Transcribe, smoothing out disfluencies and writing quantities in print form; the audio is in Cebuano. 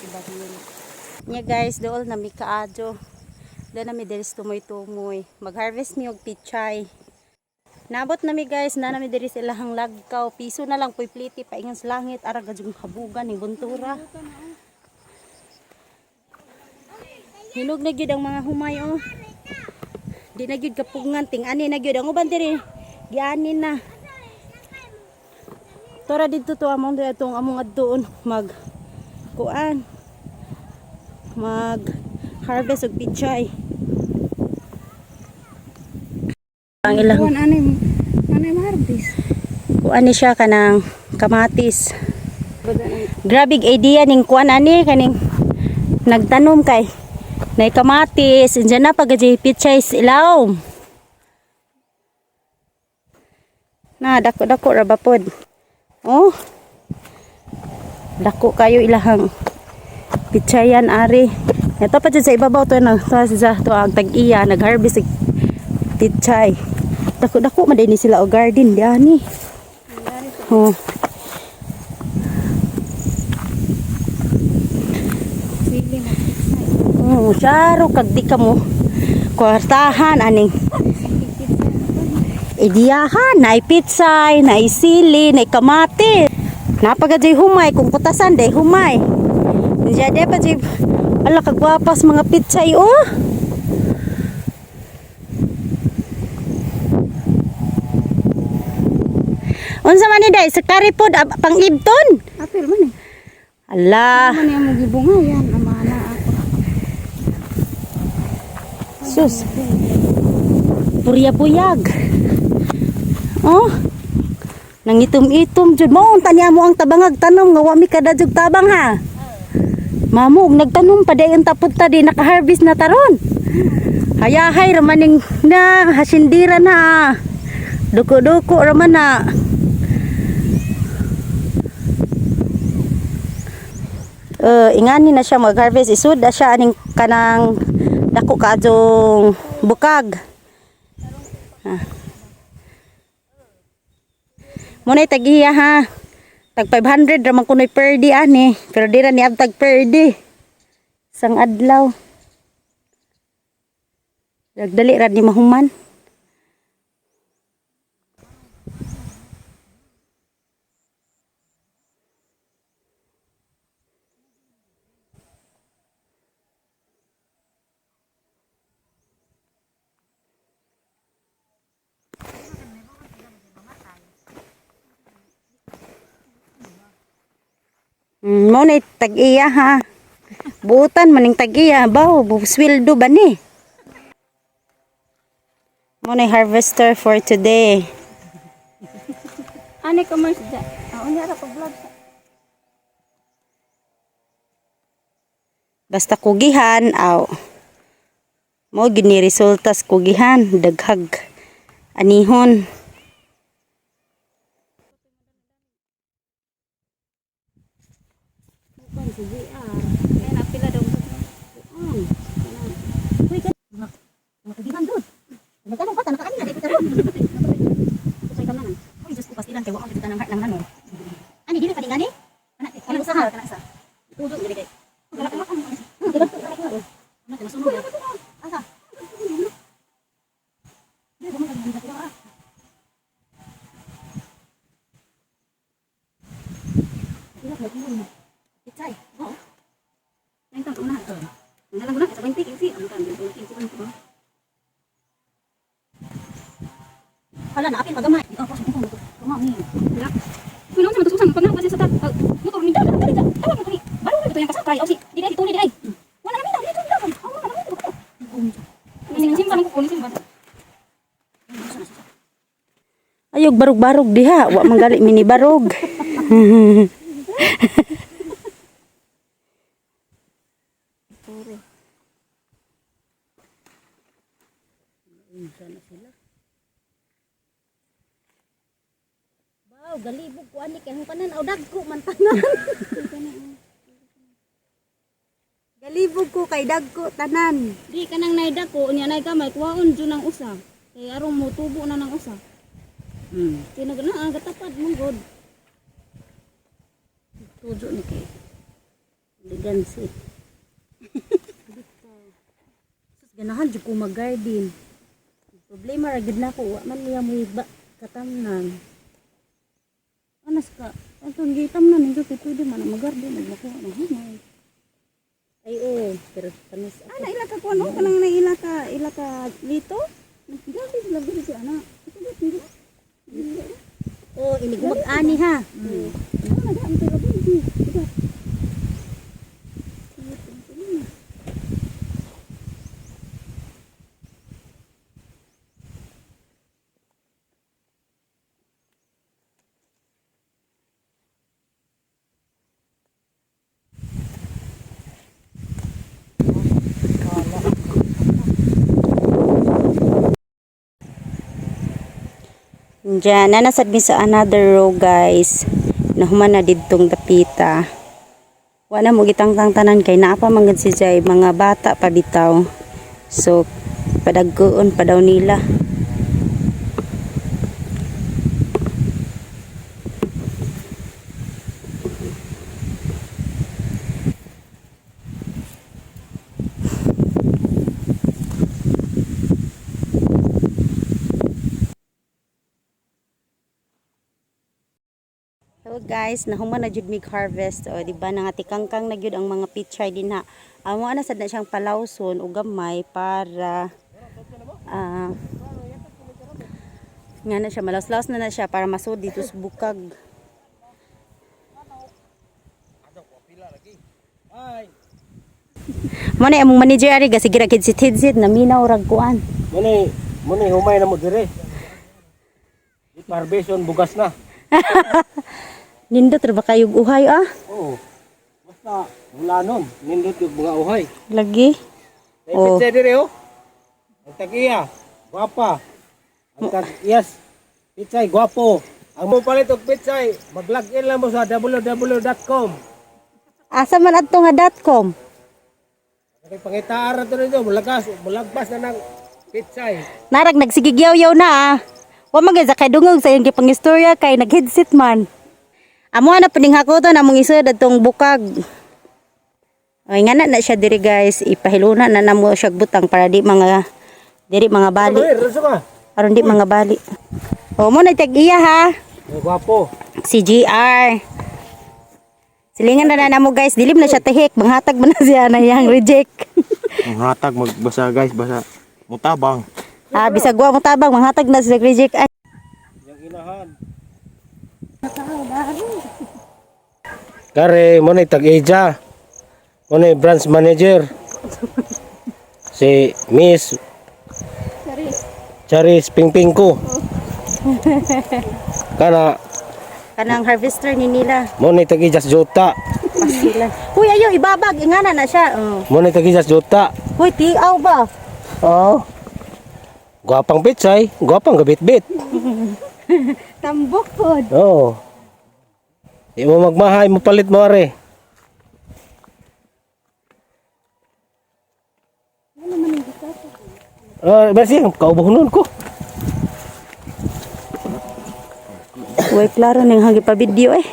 Ibaril. Nya guys, dool na mi kaadyo. Doon na mi diri sa tumoy-tumoy. Mag-harvest mi og pichay. Nabot na mi guys, na nami diri sa ilahang lagkaw. Piso na lang puy pliti paingon sa langit ara gadyong habugan ning buntura. Hinog na gyud ang mga humay oh. Di na gyud kapugngan ting ani na gyud ang uban diri. Giani na. Tora didto to among atong among adtuon mag kuan mag harvest og pichay. Ang ilang Kuan ani ani harvest. Kuan ni siya kanang kamatis. Grabe idea ning kuan ani kaning nagtanom kay nay kamatis, indyan na pag pichay sa ilawom. Na dako dako ra ba pod. Oh. Dako kayo ilahang pichayan ari. Ito pa dyan sa ibabaw to na to sa to ang tag-iya nag-harvest og pichay. Dako dako man din ni sila og garden diani. Oh. Sili mo. Oh, syaro kag di ka mo kwartahan aning idiyahan, naay pitsay, naay sili, naay kamati. Napagaday humay kung kutasan day humay. Diya day pa jay ala kagwapas mga pitsay oh. Unsa man ni day sa karipod pang ibton? Apil man eh. Ala. Man yung gibunga yan amana ako. Sus. Purya-puyag. Oh. Nangitom-itom jud mo unta niya mo ang tabangag tanom nga wa mi kada jud tabang ha. Mamo og nagtanom pa dayon tapod ta di naka-harvest na taron. Hayahay ra maning na hasindira na. Duko-duko ra man na. Ingani na siya mag-harvest isud na siya aning kanang dako kaadtong bukag. Ah. Muna'y tagiya ha. Tag 500 ra man kunoy per day ani, pero di ra ni abtag per day. Sang adlaw. Dagdali ra ni mahuman. Mo na tag-iya ha. Buutan maning tag-iya baw, sweldo ba ni? Mo na harvester for today. Ani ka man siya. Ah, unya ra pag vlog. Basta kugihan aw. Mo gini resultas kugihan daghag anihon. Kaya na pila daw. Makagihan dud. Nagtanong pa ta nakaani na dito karon. Usay ka man. Uy, Diyos ko pastilan kay wa ko tanang heart lang ano. Ani dili pa din gani? Ana, ana usaha kana sa. Tudo dili kay. Asa? Pichay. Oo. Ay tang una. Una lang una sa 20 15 ang tan 15 kan ko. Hala, naapil pagamay. Ikaw pa ko ko ni. Wala. Uy, naon sa matususan pag nakuha siya sa tag motor ni dali dali tawag mo kani. Balo na ito yung kasakay. Aw si di dai tuli di ay. Wala na mi dali dali. Aw wala na mi ko. Ni simba ko ni simba. Ayog barog-barog diha, wa man gali mini barog. Pure. Wow, galibog ko ani kay kanan aw dagko man tanan. Galibog ko kay dagko tanan. Di ka nang naida ko, unya nay kamay kuwaon jud ang usa. Kay aron mo tubo na ng usa. Kay nag na ang gatapad mong god. Tujo ni kay. Elegancy. Sus, ganahan jud ko mag-garden. Problema ra gid nako, wa man niya mo ba katamnan. Anas ka, atong gitamnan ninyo kay pwede man ang mag-garden ug makuha ng humay. Ay oo, pero panis ako. Ana ila ka kuan oh, kanang na ila ka lito. Grabe sila diri si ana. Oh, inig mag-ani ha. Ana da ang taga diri. Diyan, nanasad mi sa another row, guys. Nahuman na didtong dapita. Wala mo gitangtang tanan kay naa pa man gud si Jai, mga bata pa bitaw. So padagkoon pa daw nila. Hello guys, nahuman na jud mig harvest. O di ba nangatikangkang na gyud ang mga pichay dinha. Amo ana sad na siyang palawson og gamay para nga na siya malaws-laos na na siya para masud dito sa bukag. Mo na among manager ari ga sige ra kid si Tidsit na minaw rag kuan. Muna humay na mo dire. Di parbeson bugas na. Nindot ra ba kayo uhay ah? Oo. Basta wala nun. Nindot yung mga uhay. Lagi. Oh. Oh. Pizza dire oh. Ang tag-iya, gwapa. Ang tag-iyas, pitsay, gwapo. Ang mo palit og pitsay, mag-login lang mo sa www.com. Asa man adto nga .com? Kay pangitaan ra to nito, mulagas, mulagpas na ng pitsay. Narag nagsigigyaw-yaw na ah. Wa man gyud sa kay dungog sa iyong gipangistorya kay nag-headset man. Amo na pining hakoton among isod adtong bukag. Ay nga na na siya diri guys, ipahiluna na namo siya butang para di mga diri mga bali. Ay, raso ka. Aron di mga bali. O mo na tag iya ha. Oh, gwapo. Si GR. Silingan na na namo guys, dilim na siya tahik, manghatag man na siya na iyang reject. Ang hatag magbasa guys, basa mutabang. Ah, bisag wa mo tabang manghatag na siya reject. Ay, Yang inahan. Kare, mo na tag-eja. Mo na branch manager. Si Miss Charis Pingping ko. Kana, kanang harvester ni nila. mo na tag-eja sa Jota. Pasilan. Huy, ayo ibabag ingana na siya. Oh. Mo na tag-eja sa Jota. Huy, tiaw ba? Oo. Gwapang pitsay, gwapang gabit-bit. Tambok pod. Oo. Di mo magmahay, mo palit mo are. Ah, merci, kauboh nun ko. Uy, klaro ning hagi pa video eh.